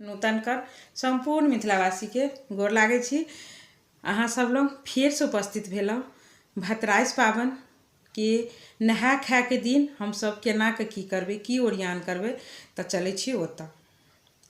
नूतन कर सम्पूर्ण मिथिलावासीके गोर लागै छी। अहाँ सब लग फेरसँ उपस्थित भेलहुँ भतराइस पाबनि के नहाय खायके दिन हमसब केना कऽ की करबै, की ओरियान करबै, तऽ चलै छी ओतऽ।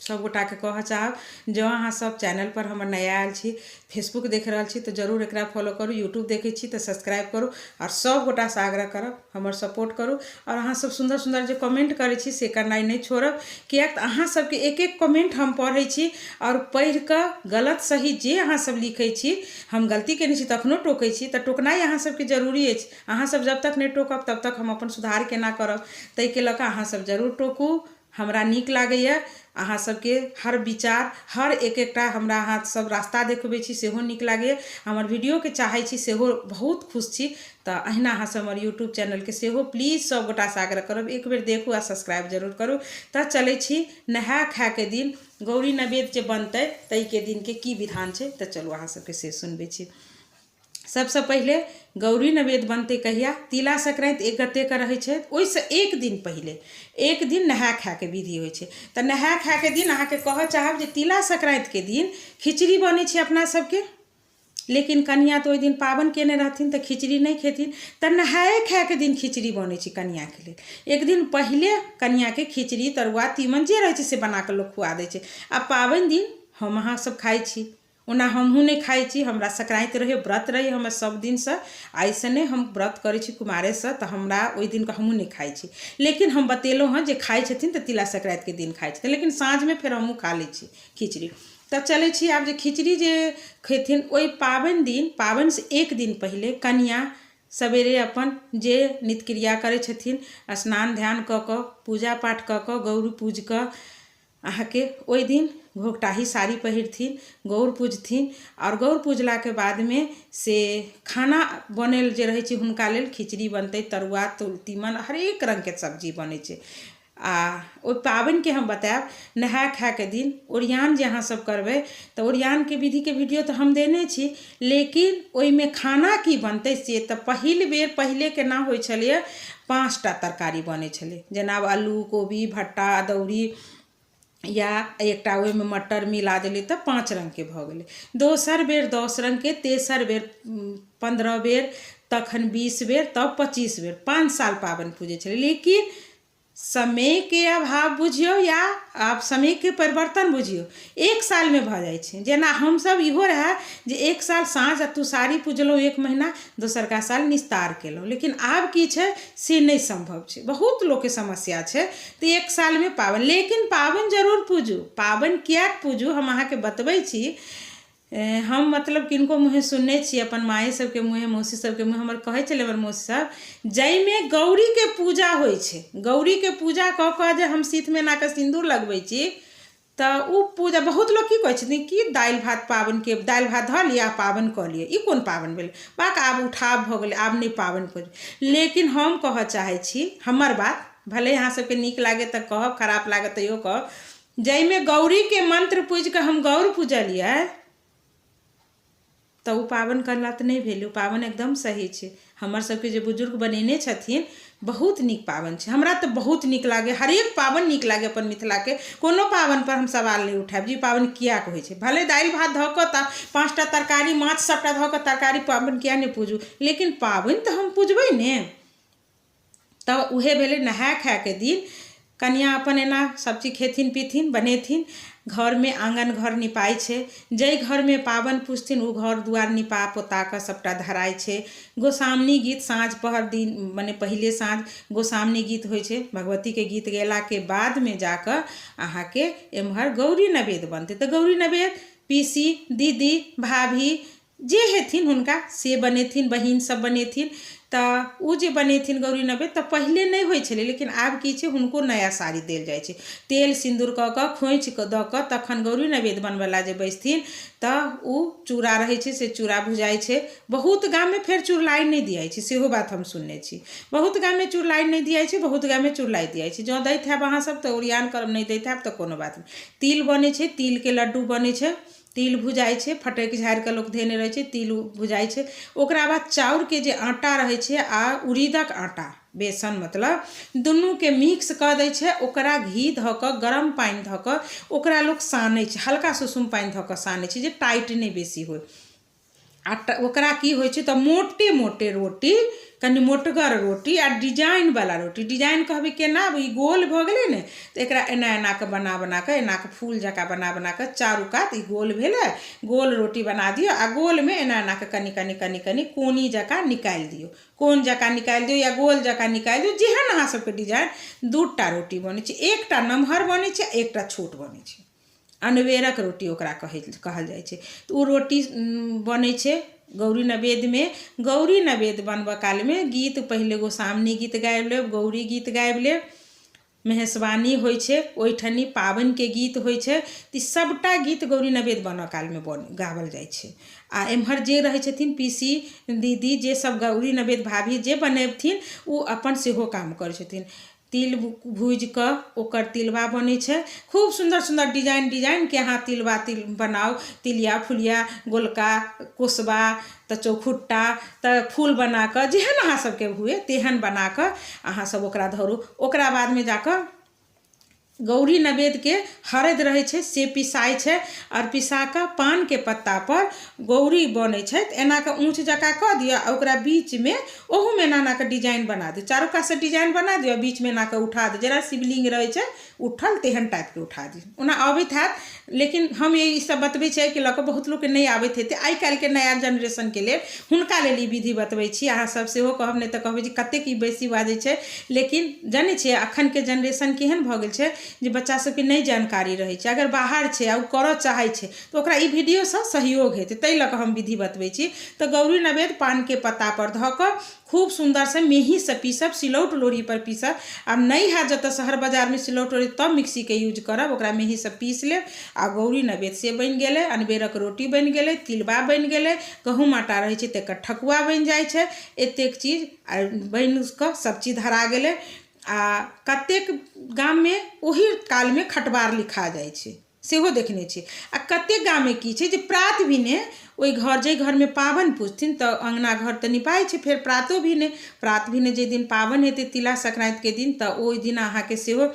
सब गोटाके कहऽ चाहब, जँ अहाँ सब चैनलपर हमर नया आयल छी, फेसबुक देख रहल छी, तऽ जरूर एकरा फॉलो करू, यूट्यूब देखै छी तऽ सब्सक्राइब करू, आओर सब गोटासँ आग्रह करब हमर सपोर्ट करू। आओर अहाँ सब सुन्दर सुन्दर जे कमेंट करै छी से करनाइ नहि छोड़ब, किएक तऽ अहाँ सबके एक एक कमेंट हम पढ़ै छी आओर पढ़ि कऽ गलत सही जे अहाँ सब लिखै छी, हम गलती केने छी तखनो टोकै छी, तऽ टोकनाइ अहाँ सबके जरूरी अछि। अहाँ सब जब तक नहि टोकब तब तक हम अपन सुधार केना करब? ताहिके लऽ कऽ अहाँ सब जरूर टोकू, हमरा नीक लागैए अहाँ सबके हर विचार, हर एक एकटा हमरा अहाँ सब रास्ता देखबै छी सेहो नीक लागैए। हमर वीडियोके चाहै छी सेहो बहुत खुश छी। तऽ अहिना अहाँ सब हमर यूट्यूब चैनलके सेहो प्लीज सब गोटासँ आग्रह करब, एक बेर देखू आ सब्सक्राइब जरूर करू। तऽ चलै छी नहाय खायके दिन गौरी नैवेद्य जे बनतै ताहिके दिनके की विधान छै, तऽ चलू अहाँ सबके से सुनबै छी। सबसँ पहिले गौरी नैवेद्य बनतै कहिया? तिला संक्रान्ति 1 गतेके रहै छै, ओहिसँ एक दिन पहिले एक दिन नहाय खायके विधि होइ छै। तऽ नहाय खायके दिन अहाँके कहऽ चाहब जे तिला संक्रान्तिके दिन खिचड़ी बनै छै अपना सबके, लेकिन कनिया तऽ ओहि दिन पाबनि केने रहथिन तऽ खिचड़ी नहि खेथिन, तऽ नहाए खायके दिन खिचड़ी बनै छै कनियाके लेल। एक दिन पहिले कनियाके खिचड़ी तरुआ तीमन जे रहै छै से बनाकऽ लोक खुआ दै छै। आ पाबनि दिन हम अहाँ सब खाइ छी, ओना हमहूँ नहि खाइ छी, हमरा संक्रान्ति रहै, व्रत रहै हमर सब दिनसँ, आइसँ नहि हम व्रत करै छी कुमारेसँ, तऽ हमरा ओहि दिनके हमहूँ नहि खाइ छी। लेकिन हम बतेलहुँ हँ जे खाइ छथिन तऽ तिला संक्रान्तिके दिन खाइ छथिन, लेकिन साँझमे फेर हमहूँ खा लै छी खिचड़ी। तऽ चलै छी आब जे खिचड़ी जे खेथिन ओहि पाबनि दिन, पाबनिसँ एक दिन पहिले कनिया सवेरे अपन जे नित्यक्रिया करै छथिन, स्नान ध्यान कऽ कऽ पूजा पाठ कऽ कऽ गौरी पूजि कऽ अहाँके ओहि दिन घोघटाही साड़ी पहिरथिन, गौर पूजथिन। आओर गौर पूजलाके बादमे से खाना बनल जे रहै छै हुनका लेल खिचड़ी बनतै, तरुआ तीमन हरेक रङ्गके सब्जी बनै छै। आ ओहि पाबनिके हम बतायब, नहाय खायके दिन ओरियान जे अहाँ सब करबै तऽ ओरियानके विधिके वीडियो तऽ हम देने छी, लेकिन ओहिमे खाना की बनतै से तऽ पहिल बेर पहिले केना होइ छलैए, 5टा तरकारी बनै छलै, जेना आब आलू कोबी भट्टा अदौरी या एकटा ओहिमे मटर मिला देलियै तऽ 5 रङ्गके भऽ गेलै। दोसर बेर 10 रङ्गके, तेसर बेर 15 बेर, तखन 20 बेर, तब 25 बेर, 5 साल पाबनि पूजै छलै। लेकिन समयके अभाव बुझियौ या आब समयके परिवर्तन बुझियौ, 1 सालमे भऽ जाइ छै। जेना हमसब इहो रहए जे 1 साल साँझ आ तुसारी पूजलहुँ 1 महीना, दोसरका साल निस्तार केलहुँ। लेकिन आब की छै से नहि सम्भव छै, बहुत लोकके समस्या छै। तऽ 1 सालमे पाबनि, लेकिन पाबनि जरूर पूजू। पाबनि किएक पूजू हम अहाँके बतबै छी। हम मतलब किनको मुँहे सुनने छी, अपन माए सबके मुँहे, मौसी सबके मुँहे, हमर कहै छलै हमर मौसी सब, जाहिमे गौरीके पूजा होइ छै, गौरीके पूजा कऽ कऽ जे हम सीथमे एना कऽ सिन्दूर लगबै छी, तऽ ओ पूजा बहुत लोक की कहै छथिन कि दालि भात पाबनिके, दालि भात धऽ लिअ आ पाबनि कऽ लिअ, ई कोन पाबनि भेलै, बाक आब उठाव भऽ गेलै, आब नहि पाबनि करू। लेकिन हम कहऽ चाहै छी, हमर बात भले अहाँ सबके नीक लागे तऽ कहब, खराप लागे तैयो कहब, जाहिमे गौरीके मंत्र पूजिकऽ हम गौर पूजलियै तऽ ओ पाबनि गलत नहि भेलै, ओ पाबनि एकदम सही छै। हमर सबके जे बुजुर्ग बनेने छथिन, बहुत नीक पाबनि छै, हमरा तऽ बहुत नीक लागैए, हरेक पाबनि नीक लागैए अपन मिथिलाके। कोनो पाबनिपर हम सवाल नहि उठायब जे ई पाबनि किएक होइ छै। भले दालि भात धऽ कऽ तऽ 5टा तरकारी माछ सबटा धऽ कऽ तरकारी पाबनि किएक नहि पूजू, लेकिन पाबनि तऽ हम पूजबै ने। तऽ उहे भेलै नहाय खायके दिन कनिया अपन एना सब चीज खेथिन पीथिन बनेथिन, घरमे आङ्गन घर निपाइ छै, जाहि घरमे पाबनि पूजथिन ओ घर दुआरि निपा पोता कऽ सबटा धराइ छै। गोसाउनी गीत साँझ पहर दिन मने पहिले साँझ गोसाउनी गीत होइ छै, भगवतीके गीत गेलाके बादमे जाकऽ अहाँके एम्हर गौरी नैवेद्य बनतै। तऽ गौरी नैवेद्य पीसी दीदी भाभी जे हेथिन हुनका से बनेथिन, बहिन सब बनेथिन। तऽ ओ जे बनेथिन गौरी नैवेद्य तऽ पहिले नहि होइ छलै, लेकिन आब की छै हुनको नया साड़ी देल जाइ छै, तेल सिन्दूर कऽ कऽ खोँइछ दऽ कऽ तखन गौरी नैवेद्य बनबैला जे बैसथिन तऽ ओ चूड़ा रहै छै से चूड़ा भुजाइ छै। बहुत गाममे फेर चुड़लाइ नहि दियाइ छै, सेहो बात हम सुनने छी। बहुत गाममे चुड़लाइ नहि दियाइ छै, बहुत गाममे चुड़लाइ दियाइ छै। जँ दैत हैब अहाँ सब तऽ ओरियान करब, नहि दैत हैब तऽ कोनो बात नहि। तिल बनै छै, तिलके लड्डू बनै छै, तिल भुजाइ छै, फटकि झाड़ि कऽ लोक धेने रहै छै, तिल भुजाइ छै। ओकरा बाद चाउरके जे आटा रहै छै आ उड़ीदक आटा, बेसन मतलब, दुनूके मिक्स कऽ दै छै। ओकरा घी धऽ कऽ, गरम पानि धऽ कऽ ओकरा लोक सानै छै। हल्का सुसुम पानि धऽ कऽ सानै छै जे टाइट नहि बेसी होइ। आ ओकरा की होइ छै तऽ मोटे मोटे रोटी, कनि मोटगर रोटी आ डिजाइनवला रोटी। डिजाइन कहबै केना? ई गोल भऽ गेलै ने, तऽ एकरा एना एना कऽ बना बना कऽ, एना कऽ फूल जकाँ बना बना कऽ चारू कात ई गोल भेलै। गोल रोटी बना दियौ आ गोलमे एना एना कऽ कनि कनि कनि कनि कोनी जकाँ निकालि दियौ, कोन जकाँ निकालि दियौ या गोल जकाँ निकालि दियौ, जेहन अहाँ सबके डिजाइन। 2टा रोटी बनै छै, एकटा नमहर बनै छै, एकटा छोट बनै छै। अनबेरक रोटी ओकरा कहल जाइ छै। तऽ ओ रोटी बनै छै गौरी नैवेद्यमे। गौरी नैवेद्य बनबऽ कालमे गीत पहिले गोसाउनी गीत गाबि लेब, गौरी गीत गाबि लेब, महेशवाणी होइ छै, ओहिठनी पाबनिके गीत होइ छै। तऽ ई सभटा गीत गौरी नैवेद्य बनऽ कालमे गाओल जाइ छै। आ एम्हर जे रहै छथिन पीसी दीदी, जे सब गौरी नैवेद्य भाभी जे बनेबथिन, ओ अपन सेहो काम करै छथिन। तिल भूजि कऽ ओकर तिलबा बनै छै। खूब सुन्दर सुन्दर डिजाइन डिजाइनके अहाँ तिलबा तिल बनाउ, तिलिया फुलिया, गोलका कोसबा, तऽ चौखुट्टा, तऽ फूल बना कऽ, जेहन अहाँ सबके हुए तेहन बना कऽ अहाँ सब ओकरा धरू। ओकरा बादमे जाकऽ गौरी नैवेद्यके हरदि रहै छै से पिसाइ छै, आओर पिसा कऽ पानके पत्तापर गौरी बनै छै। तऽ एना कऽ ऊँच जकाँ कऽ दियौ आ ओकरा बीचमे ओहूमे एना एना कऽ डिजाइन बना दियौ। चारू कातसँ डिजाइन बना दियौ, बीचमे एना कऽ उठा दियौ, जेना शिवलिंग रहै छै उठल तेहन टाइपके उठा दियौ। ओना अबैत हैत, लेकिन हम ई सब बतबै छी एहिके लऽ कऽ बहुत लोकके नहि आबैत हेतै। आइ काल्हिके नया जेनरेशनके लेल, हुनका लेल ई विधि बतबै छी। अहाँ सब सेहो कहब, नहि तऽ कहबै जे कतेक ई बेसी बाजै छै। लेकिन जनै छियै, अखनके जेनरेशन केहन भऽ गेल छै जे बच्चा सबके नहि जानकारी रहै छै। अगर बाहर छै आ ओ करऽ चाहै छै तऽ ओकरा ई वीडियोसँ सहयोग हेतै, ताहि लऽ कऽ हम विधि बतबै छी। तऽ गौरी नैवेद्य पानके पत्तापर धऽ कऽ खूब सुन्दरसँ मेहीसँ पीसब, सिलौट लोढ़ीपर पीसब। आब नहि हैत जतऽ शहर बाजारमे सिलौट लोढ़ी, तब मिक्सीके यूज करब। ओकरा मेहीसँ पीस लेब आ गौरी नैवेद्य से बनि गेलै। अनबेरक रोटी बनि गेलै, तिलबा बनि गेलै, गहूँम आटा रहै छै तकर ठकुआ बनि जाइ छै। एतेक चीज आ बनि कऽ सब चीज धरा गेलै। आ कतेक गाममे ओही कालमे खटबार लिखा जाइ छै, सेहो देखने छी। आ कतेक गाममे की छै जे प्रात भिने ओहि घर, जाहि घरमे पाबनि पूजथिन, तऽ अङ्गना घर तऽ निपाइ छै, फेर प्रातो भिने, प्रात भिने जाहि दिन पाबनि हेतै तिला संक्रान्तिके दिन, तऽ ओहि दिन अहाँके सेहो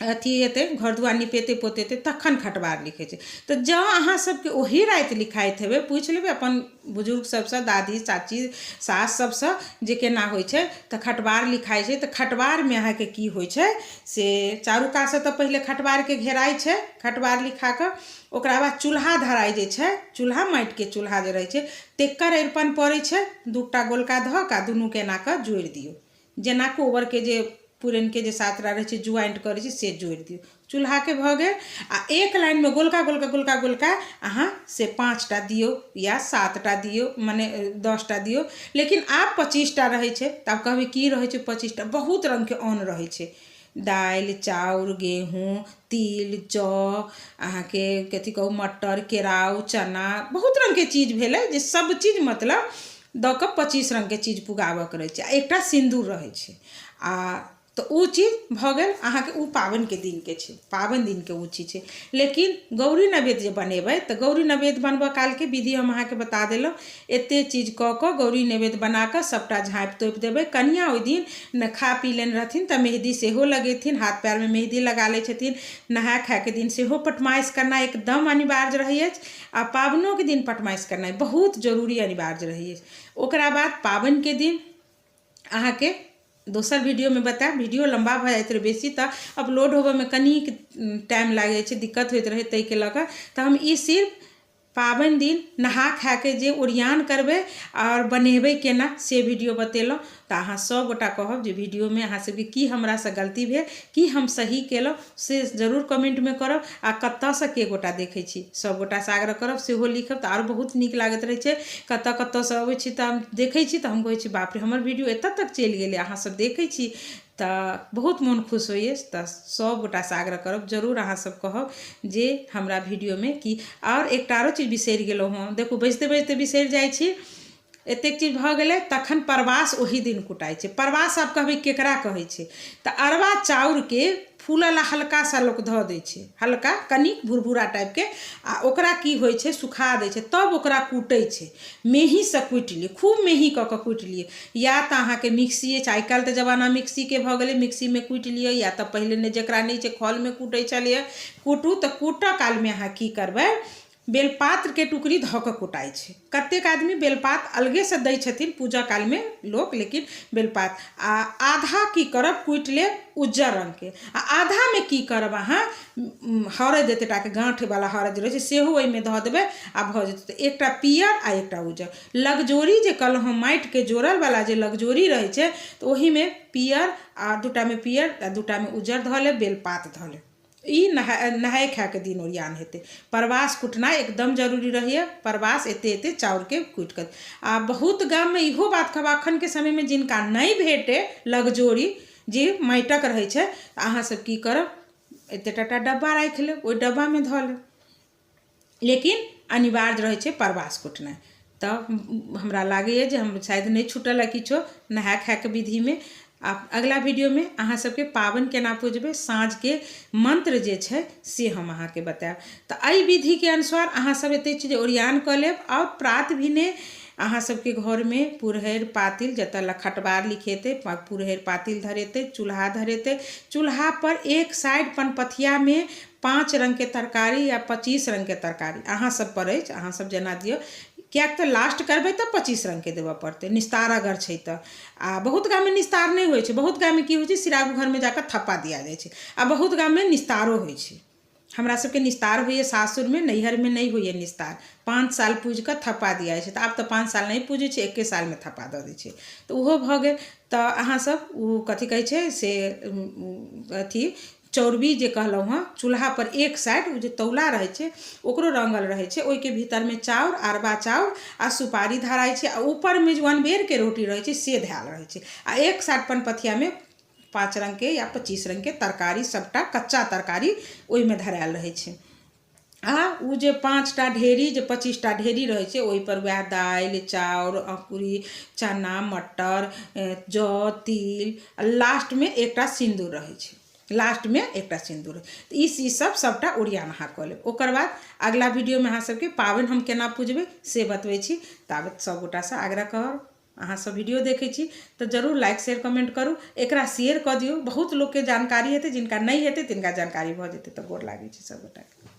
अथी हेतै, घर दुआर निपेतै पोतेतै, तखन खटबार लिखै छै। तऽ जँ अहाँ सबके ओही राति लिखाइत हेबै, पूछि लेबै अपन बुजुर्ग सबसँ, दादी चाची सास सबसँ जे केना होइ छै। तऽ खटबार लिखाइ छै, तऽ खटबारमे अहाँके की होइ छै से चारू कातसँ तऽ पहिले खटबारके घेराइ छै खटबार लिखा कऽ। ओकरा बाद चूल्हा धराइ जे छै, चूल्हा माटिके चूल्हा जे रहै छै तेकर अरिपन पड़ै छै। 2टा गोलका धऽ कऽ दुनूके एना कऽ जोड़ि दियौ, जेना कोबरके जे पुरैनके जे सातटा रहै छै ज्वाइंट करै छै से जोड़ि दियौ। चूल्हाके भऽ गेल। आ एक लाइनमे गोलका गोलका गोलका गोलका अहाँ से 5टा दियौ या 7टा दियौ, मने 10टा दियौ, लेकिन आब 25टा रहै छै। तऽ आब कहबै की रहै छै 25टा? बहुत रङ्गके अन्न रहै छै, दालि चाउर गेहूँ तिल जौ, अहाँके कथी कहू, मटर केराउ चना, बहुत रङ्गके चीज भेलै जे सब चीज मतलब दऽ कऽ 25 रङ्गके चीज पुगाबऽके रहै छै। आ एकटा सिन्दूर रहै छै। आ तऽ ओ चीज भऽ गेल अहाँके, ओ पाबनिके दिनके छै, पाबनि दिनके ओ चीज छै। लेकिन गौरी नैवेद्य जे बनेबै तऽ गौरी नैवेद्य बनबऽ कालके विधि हम अहाँके बता देलहुँ। एते चीज कऽ कऽ गौरी नैवेद्य बना कऽ सभटा झाँपि तोपि देबै। कनिया ओहि दिन ने खा पी लेने रहथिन तऽ मेहदी सेहो लगेथिन, हाथ पैरमे मेहदी लगा लै छथिन। नहाय खायके दिन सेहो पटमाइश करनाइ एकदम अनिवार्य रहै अछि, आ पाबनोके दिन पटमाइश करनाइ बहुत जरूरी अनिवार्य रहै अछि। ओकरा बाद पाबनिके दिन अहाँके दोसर वीडियोमे बतायब। वीडियो लम्बा भऽ जाइत रहै बेसी, तऽ अपलोड होबऽमे कनिक टाइम लागि जाइ छै, दिक्कत होइत रहै, ताहिके लऽ कऽ तऽ हम ई सिर्फ पाबनि दिन नहा खाके जे ओरियान करबै आओर बनेबै केना से वीडियो बतेलहुँ। तऽ अहाँ सब गोटा कहब जे वीडियोमे अहाँ सबके की हमरासँ गलती भेल, की हम सही केलहुँ, से जरूर कमेंटमे करब। आ कतऽसँ के गोटा देखै छी, सब गोटासँ आग्रह करब सेहो लिखब तऽ आरो बहुत नीक लागैत रहै छै। कतऽ कतऽसँ अबै छी तऽ हम देखै छी तऽ हम कहै छी बाप रे, हमर वीडियो एतऽ तक चलि गेलै, अहाँ सब देखै छी, तऽ बहुत मोन खुश होइए। तऽ सब गोटासँ आग्रह करब जरूर अहाँ सब कहब जे हमरा वीडियोमे की। आओर एकटा आरो चीज बिसरि गेलहुँ हँ, देखू बजिते बजिते बिसरि जाइ छी। एतेक चीज भऽ गेलै तखन परवास ओही दिन कुटाइ छै। परवास आब कहबै केकरा कहै छै, तऽ अरबा चाउरके फूलऽ लए हल्का सा लोक धऽ दै छै, हल्का कनिक भुरभुरा टाइपके, आ ओकरा की होइ छै सुखा दै छै, तब ओकरा कूटै छै। मेहीसँ कुटि लिअ, खूब मेही कऽ कऽ कुटि लिअ। या तऽ अहाँके मिक्सी अछि, आइ काल्हि तऽ जमाना मिक्सीके भऽ गेलै, मिक्सीमे कुटि लिअ, या तऽ पहिले नहि जकरा नहि छै खलमे कूटै छलैए। कूटू तऽ कूटऽ कालमे अहाँ की करबै, बेलपात्रके टुकड़ी धऽ कऽ कुटाइ छै। कतेक आदमी बेलपात अलगेसँ दै छथिन पूजा कालमे लोक, लेकिन बेलपात आ आधा की करब कुटि लेब उज्जर रङ्गके, आ आधामे की करब अहाँ हरदि, एतेटाके गाँठवला हरदि रहै छै सेहो ओहिमे धऽ देबै आ भऽ जेतै। तऽ एकटा पियर आ एकटा उज्जर लगजोरी जे कहलहुँ हम, माटिके जोड़लवला जे लगजोरी रहै छै, तऽ ओहिमे पियर आ दूटामे पियर आ दूटामे उज्जर धऽ लेब, बेलपात धऽ लेब। ई नहाय नहाय खायके दिन ओरियान हेतै। परवास कुटनाइ एकदम जरूरी रहैए। परवास एते एते चाउरके कुटि कऽ, आ बहुत गाममे इहो बात कहब, एखनके समयमे जिनका नहि भेटै लगजोरी जे माटिक रहै छै, तऽ अहाँसभ की करब, एते टा टा डब्बा राखि लेब, ओहि डब्बामे धऽ लेब, लेकिन अनिवार्य रहै छै परवास कुटनाइ। तऽ हमरा लागैए जे हम शायद नहि छूटल हँ किछो नहाय खायके विधिमे। आ अगिला वीडियोमे अहाँ सबके पाबनि केना पूजबै, साँझके मन्त्र जे छै से हम अहाँके बतायब। तऽ एहि विधिके अनुसार अहाँ सब एतेक चीज ओरियान कऽ लेब। आओर प्रात भिने अहाँ सबके घरमे पुरहरि पातिल, जतऽ लखटबार लिखेतै, पुरहरि पातिल धरेतै, चूल्हा धरेतै, चूल्हापर एक साइड पनपथियामे 5 रङ्गके तरकारी या 25 रङ्गके तरकारी अहाँ सब पर अछि, अहाँ सब जेना दियौ, किएक तऽ लास्ट करबै तऽ 25 रङ्गके देबऽ पड़तै निस्तार अगर छै तऽ। आ बहुत गाममे निस्तार नहि होइ छै, बहुत गाममे की होइ छै सिरागू घरमे जाकऽ थप्पा दिया जाइ छै, आ बहुत गाममे निस्तारो होइ छै। हमरा सबके निस्तार होइए सासुरमे, नैहरमे नहि होइए निस्तार। 5 साल पूजिकऽ थप्पा दिया जाइ छै, तऽ आब तऽ 5 साल नहि पूजै छै, एके सालमे थप्पा दऽ दै छै, तऽ ओहो भऽ गेल। तऽ अहाँ सब ओ कथी कहै छै से अथी चौरबी जे कहलहुँ हँ, चूल्हापर एक साइड ओ जे तौला रहै छै ओकरो रङ्गल रहै छै, ओहिके भीतरमे चाउर, अरबा चाउर आ सुपारी धराइ छै, आ ऊपरमे जे अनबेरके रोटी रहै छै से धएल रहै छै, आ एक साइड पनपथियामे 5 रङ्गके या 25 रङ्गके तरकारी, सभटा कच्चा तरकारी ओहिमे धरायल रहै छै। आ ओ जे 5टा ढेरी जे 25टा ढेरी रहै छै ओहिपर वएह दालि, चाउर, अकुरी, चना, मटर, जौ, तिल, आ लास्टमे एकटा सिन्दूर रहै छै, लास्टमे एकटा सिन्दूर। तऽ ई चीज सब सभटा ओरियान अहाँ कऽ लेब। ओकर बाद अगिला वीडियोमे अहाँ सबके पाबनि हम केना पूजबै से बतबै छी। ताबत सब गोटासँ आग्रह करब, अहाँ सब वीडियो देखै छी तऽ जरूर लाइक शेयर कमेंट करू, एकरा शेयर कऽ दियौ, बहुत लोकके जानकारी हेतै, जिनका नहि हेतै तिनका जानकारी भऽ जेतै। तऽ गोर लागै छी सब गोटाके।